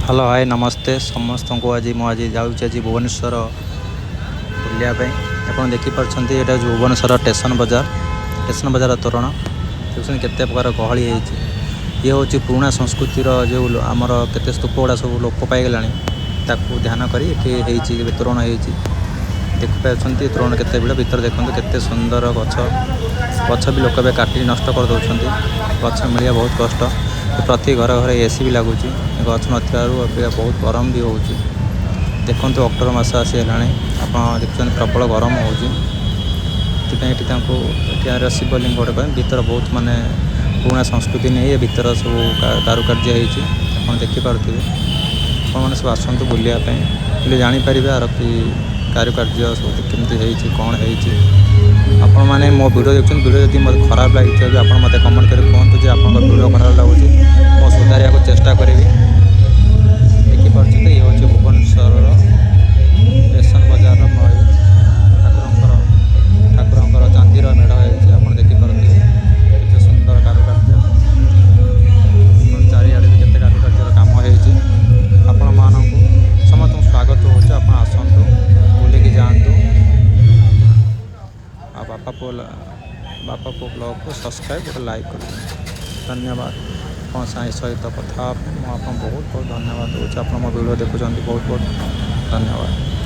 Hello, ହାଏ, ନମସ୍ତେ ସମସ୍ତଙ୍କୁ। ଆଜି ମୁଁ ଆଜି ଯାଉଛି ଆଜି ଭୁବନେଶ୍ୱର ବୁଲିବା ପାଇଁ। ଆପଣ ଦେଖିପାରୁଛନ୍ତି, ଏଇଟା ହେଉଛି ଭୁବନେଶ୍ୱର ଷ୍ଟେସନ ବଜାର, ଷ୍ଟେସନ ବଜାର ତୋରଣ। ଦେଖୁଛନ୍ତି, କେତେ ପ୍ରକାର ଗହଳି ହେଇଛି। ଇଏ ହେଉଛି ପୁରୁଣା ସଂସ୍କୃତିର ଯେଉଁ ଆମର କେତେ ସ୍ତୂପ ଗୁଡ଼ା ସବୁ ଲୋପ ପାଇଗଲାଣି, ତାକୁ ଧ୍ୟାନ କରି ଏଠି ହେଇଛି, ଏବେ ତୋରଣ ହେଇଛି। ଦେଖିପାରୁଛନ୍ତି, ତୋରଣ କେତେ ଭିଡ଼। ଭିତରେ ଦେଖନ୍ତୁ, କେତେ ସୁନ୍ଦର ଗଛ। ଗଛ ବି ଲୋକ ଏବେ କାଟି ନଷ୍ଟ କରିଦେଉଛନ୍ତି। ଗଛ ମିଳିବା ବହୁତ କଷ୍ଟ। ପ୍ରତି ଘରେ ଘରେ ଏସି ବି ଲାଗୁଛି। ଗଛ ନଥିବାରୁ ଏବେ ବହୁତ ଗରମ ବି ହେଉଛି। ଦେଖନ୍ତୁ, ଅକ୍ଟୋବର ମାସ ଆସିଗଲାଣି, ଆପଣ ଦେଖୁଛନ୍ତି, ପ୍ରବଳ ଗରମ ହେଉଛି। ସେଥିପାଇଁ ଏଠି ତାଙ୍କୁ ଏଠିକାର ଶିବଲିଙ୍ଗ ଗୋଟେ ପାଇଁ ଭିତର ବହୁତ ମାନେ ପୁରୁଣା ସଂସ୍କୃତି ନେଇ ଏ ଭିତର ସବୁ କାରୁକାର୍ଯ୍ୟ ହେଇଛି, ଆପଣ ଦେଖିପାରୁଥିବେ। ଆପଣମାନେ ସବୁ ଆସନ୍ତୁ ବୁଲିବା ପାଇଁ, ହେଲେ ଜାଣିପାରିବେ ଆର କି କାରୁକାର୍ଯ୍ୟ ସବୁ କେମିତି ହେଇଛି, କ'ଣ ହେଇଛି। ଆପଣମାନେ ମୋ ଭିଡ଼ିଓ ଦେଖୁଛନ୍ତି, ଭିଡ଼ିଓ ଯଦି ମୋତେ ଖରାପ ଲାଗିଥିବ ବି, ଆପଣ ମୋତେ କମେଣ୍ଟ କରି କୁହନ୍ତୁ ଯେ ଆପଣଙ୍କ ଭିଡ଼ିଓ ଖରାପ ଲାଗୁଛି। ମୁଁ ସୁଧାରିବାକୁ ଚେଷ୍ଟା କରିବି। ଦେଖିପାରୁଛନ୍ତି, ଇଏ ହେଉଛି ଭୁବନେଶ୍ୱରର ଷ୍ଟେସନ ବଜାରର ଠାକୁରଙ୍କର ଚାନ୍ଦିର ମେଢ଼ ହେଇଛି। ଆପଣ ଦେଖିପାରୁଥିବେ, କେତେ ସୁନ୍ଦର କାରୁକାର୍ଯ୍ୟ। ଚାରିଆଡ଼େ ବି କେତେ କାରୁକାର୍ଯ୍ୟର କାମ ହେଇଛି। ଆପଣମାନଙ୍କୁ ସମସ୍ତଙ୍କୁ ସ୍ୱାଗତ ହେଉଛି। ଆପଣ ଆସନ୍ତୁ, ବୁଲିକି ଯାଆନ୍ତୁ। ଆଉ ବାପା ପୁଅ ବ୍ଲଗ୍କୁ ସବସ୍କ୍ରାଇବ୍, ଗୋଟେ ଲାଇକ୍ କରିଦିଅନ୍ତୁ। ଧନ୍ୟବାଦ। ଆପଣ ସାଇ ସହିତ କଥା ହେବା ପାଇଁ ମୁଁ ଆପଣଙ୍କୁ ବହୁତ ବହୁତ ଧନ୍ୟବାଦ ଦେଉଛି। ଆପଣ ମୋ ଭିଡ଼ିଓ ଦେଖୁଛନ୍ତି, ବହୁତ ବହୁତ ଧନ୍ୟବାଦ।